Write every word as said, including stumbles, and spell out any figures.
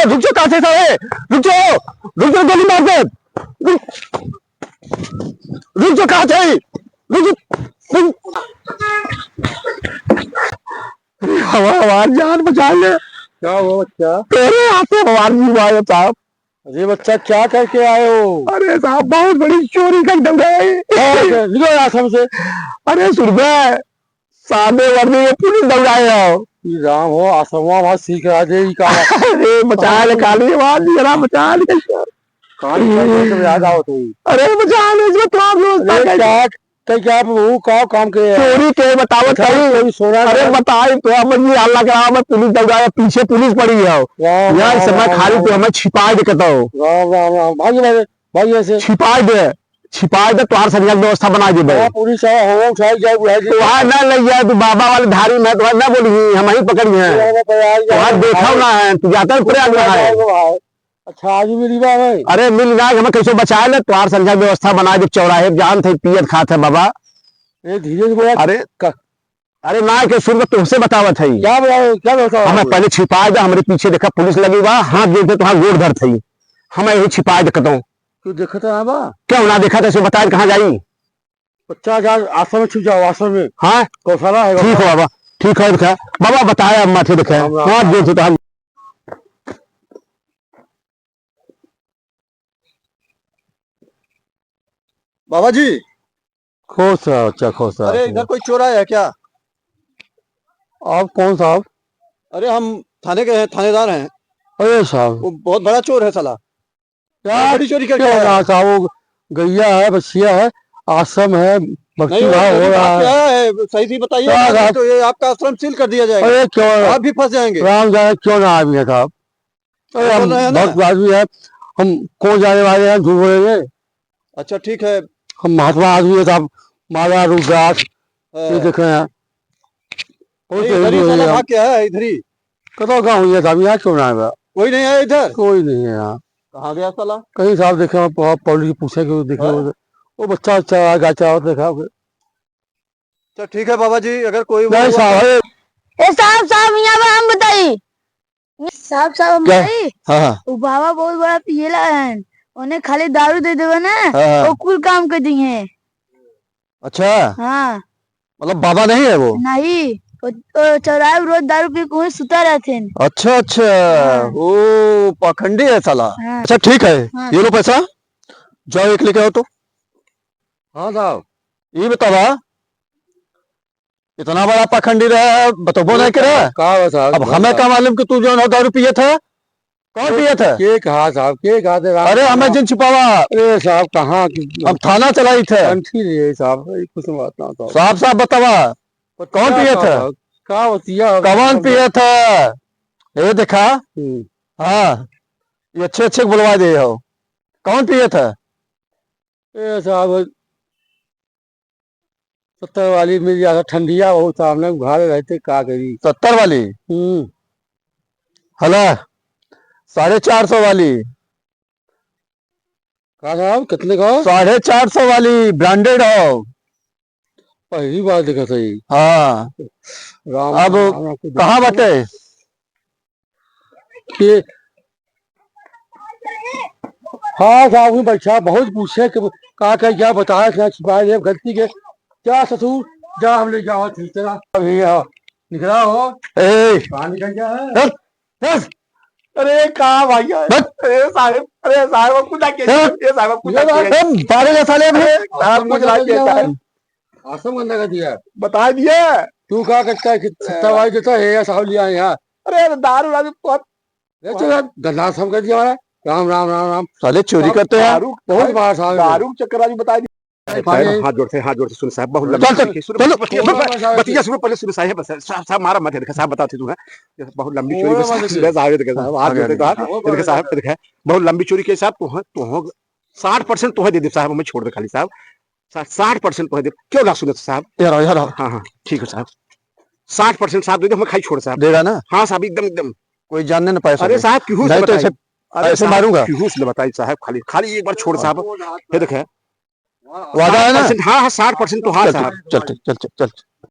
रुक जो, कहाँ थे सारे? रुक जो, रुक जो, गोली मार दे। रुक, रुक जो, कहाँ थे? रुक जो, रुक। अरे, हमार, हमार जान बचा ले। क्या हुआ बच्चा? तेरे हाथ से हमार जीव आयो साहब। अरे बच्चा, क्या करके आए हो? अरे साहब, बहुत बड़ी चोरी कर दौड़ाए। क्या करके? निकलो यहाँ से। अरे सुन बे, सादे वर्दी में पुलिस दौड़ाए हो। ई राम हो, आश्रमवा भाई सीख रहा जे, ई का? अरे बचा ले, काली आवाज, जरा बचा ले। कान का याद आओ तो। अरे बचा ले, इसमें तो आप लोग अरे क्या तै क्या वो का काम के है? चोरी के बतावत अच्छा, हई। चोरी सोना अरे का। बताई तो हम जी हल्ला करा, मैं पुलिस दौड़ा है, पीछे पुलिस पड़ी है। वाह, यहाँ वाह, समय वाह, खाली वाह, तो वाह। हमें छिपाए दे कहता हो। राम, राम, राम। भागिए, भागिए, भागिए से। छिपाए दे, छिपाए दे, तोहार संजय व्यवस्था बना दे बे। हाँ, पुलिस आवा, हम उठाई जाए, बुढ़ा जी। तोहार ना ले जाए, तू बाबा वाले धारी में, तोहार ना बोली, हम ही पकड़ी हैं। अरे, अरे, अरे, तोहार अरे, देखा अरे। ना है, तू जाता है प्रयाग में है। अरे, अरे, अरे। अच्छा, आज मिली बा भाई। अरे मिल ना, हमें कैसे बचाए ले, तोहार संजय व्यवस्था बना दे, चौराहे पे जान थे, पियत खात है बाबा। ए, धीरे से बोला। अरे, क-, अरे ना के सुन, तो तुमसे बतावत है। क्या बोला, क्या बोलता हमें है? पहले छिपा दे, हमरे पीछे देखा पुलिस लगी बा, हाथ जोड़ के तोहार गोड़ धरत है, हमें यही छिपा दे कतौ। तू देखत ना बा? क्यों ना देखा तो बताए कहाँ जाई? पचास हजार आश्रम में छिप जाओ, आश्रम में। हाँ? गौशाला है, ठीक हो गौशाला। बाबा, ठीक है, देखा। बाबा बताया, हम माथे देखा। राम, राम, हाथ राम। जोड़ के तो हम बाबा जी। खुश रहो बच्चा, खुश रहो। अरे, इधर कोई चोर आया है क्या? आप कौन साहब? अरे, हम थाने के हैं, थानेदार हैं। अरे साहब। वो बहुत बड़ा चोर है साला। क्या? बड़ी चोरी करके क्या आया है। ना साहब, वो गैया है, बछिया है, आश्रम है, भक्ति नहीं, भाव वो हो रहा बात है। क्या है? सही से बताइए, क्या नहीं बात? तो ये आपका आश्रम सील कर दिया जाएगा। अरे क्यों? आप भी फंस जाएंगे। राम जाने क्यों ना आदमी है साहब। अरे, हम बोल रहे हैं ना? भक्त आदमी है, हम कौन जाने वाले हैं, झूठ बोलेंगे? अच्छा, ठीक है। हम महात्मा आदमी है, तो आप माला, रुद्राक्ष, हाँ। ये देख रहे हैं। कोई नहीं, तो इधर ही हिंदू है साला यहाँ। भाग के आया है, इधर ही। कतौ गाँव हुई है साहब, यहाँ क्यों ना आएगा? कोई नहीं आया इधर? कोई नहीं है यहाँ। कहाँ गया साला? कहीं साहब देखे, वहाँ पब्लिक पूछे कि देखे हाँ? वो, वो बच्चा, बच्चा, गाय चरावत देखा। अच्छा, ठीक है बाबा जी, अगर कोई वो नहीं हुआ साहब, तो ए साहब, साहब, यहाँ बा, हम बताई। साहब, साहब, हम क्या? बताई? हाँ, हाँ। वो बाबा बहुत बड़ा पियला है, उन्हें खाली दारू दे देवे ना, हाँ, हाँ। वो कुल काम कर दिए। अच्छा। हाँ। मतलब बाबा नहीं है वो? नहीं, वो, वो चौराहे पे रोज दारू पी के वहीं सुता रहते हैं। अच्छा, अच्छा। हाँ। वो पाखंडी है साला। हाँ। अच्छा, ठीक है, हाँ। ये लो पैसा, जाओ एक लेके आओ तो। हाँ साहब। ये बतावा, इतना बड़ा पाखंडी रहा, बतबो नहीं करे। का बा साहब, अब का हमें बा? का मालूम कि तू जौन है दारू पियत है, कौन के, पियत है? के कहा साहब, के कहा थे राम अरे, हमें साहब? जिन छिपावा। अरे साहब, कहाँ की हम थाना चलाई थे। कंठी रही है साहब, ये कुछ बात ना साहब। साफ साफ बतावा, पर कौन का पियत है? साहब, का बतिया है कौन साहब? पियत है? ये देखा, हम्म। हाँ, ये अच्छे अच्छे के बुलवा दे हो। कौन पियत है? ए साहब, सत्तर वाली मिल जाता, ठंडिया बहुत सामने उघारे रहते, का करी? सत्तर वाली? हम्म। हला, साढ़े चार सौ वाली। का साहब, कितने का? साढ़े चार सौ वाली, branded हो। पहली बार देखा सही। हाँ। राम, अब राम, राम, कुछ कहाँ बता। बाटे? के हाँ साहब, वहीं बैठा, बहुत पूछे कि का, का, क्या बताया, क्या छिपाया, ये गलती के, क्या ससुर, जा हम ले जाओ, ठीक तरह। अभी आओ, निकला हो। ए! कहाँ निकल गया है? चल, चल। अरे, कहाँ भाई है? बस। अरे साहब, अरे साहब, कुछ ना किया, चल। ये साहब, कुछ ये ना बात किया। हम बारह का साले में। अरे, साहब, कुछ ना किया, साहब। आश्रम गंदा कर दिया। बता दिया। तू का करता है कि सत्ता भाई देता है या साहब लिया यहाँ? अरे, दारू, दारू, बहुत ये तो यार गंदा सब कर दिया हमारा। राम, राम, राम, राम। साले चोरी सब करते हैं। दारू, बहुत बार साहब। दारू के चक्कर आज बता दिया। अरे, पैर, हाथ जोड़ते, हाथ जोड़ते, सुन साहब, बहुत लंबी चल, चल, चोरी की, सुन, चलो। बतिया, बतिया, बतिया, सुन, पहले सुन साहब, बस, साहब, साहब, मारा मत, देखा साहब, बताते तू, हैं? ये बहुत लंबी चोरी की, साहब, साहब, आगे देखा साहब, ये देखा साहब, ये देखा, बहुत लंबी चोरी की साहब, तू, हैं, तू, हैं, साठ percent तोहे दे दे साहब, हमें छोड़ दे खाली साहब, सा-, साठ percent तोहे दे, क्यों ना सुनत साहब? यार, यार। हाँ, हाँ, ठीक है साहब, साठ percent साहब दे दे, हमें खाली छोड़ साहब। देगा ना? हाँ साहब, एकदम, एकदम। कोई जानने ना पाए अरे साहब। साहब, क्यों से नहीं तो बताई? इसे अरे ऐसे साहब, मारूंगा। क्यों से बताई साहब, खाली, खाली एक बार छोड़ साहब। ये देखे, वादा है ना? साठ percent, हाँ, हाँ, साठ percent तो हाँ चल, साहब। चल, चल, चल, चल, चल।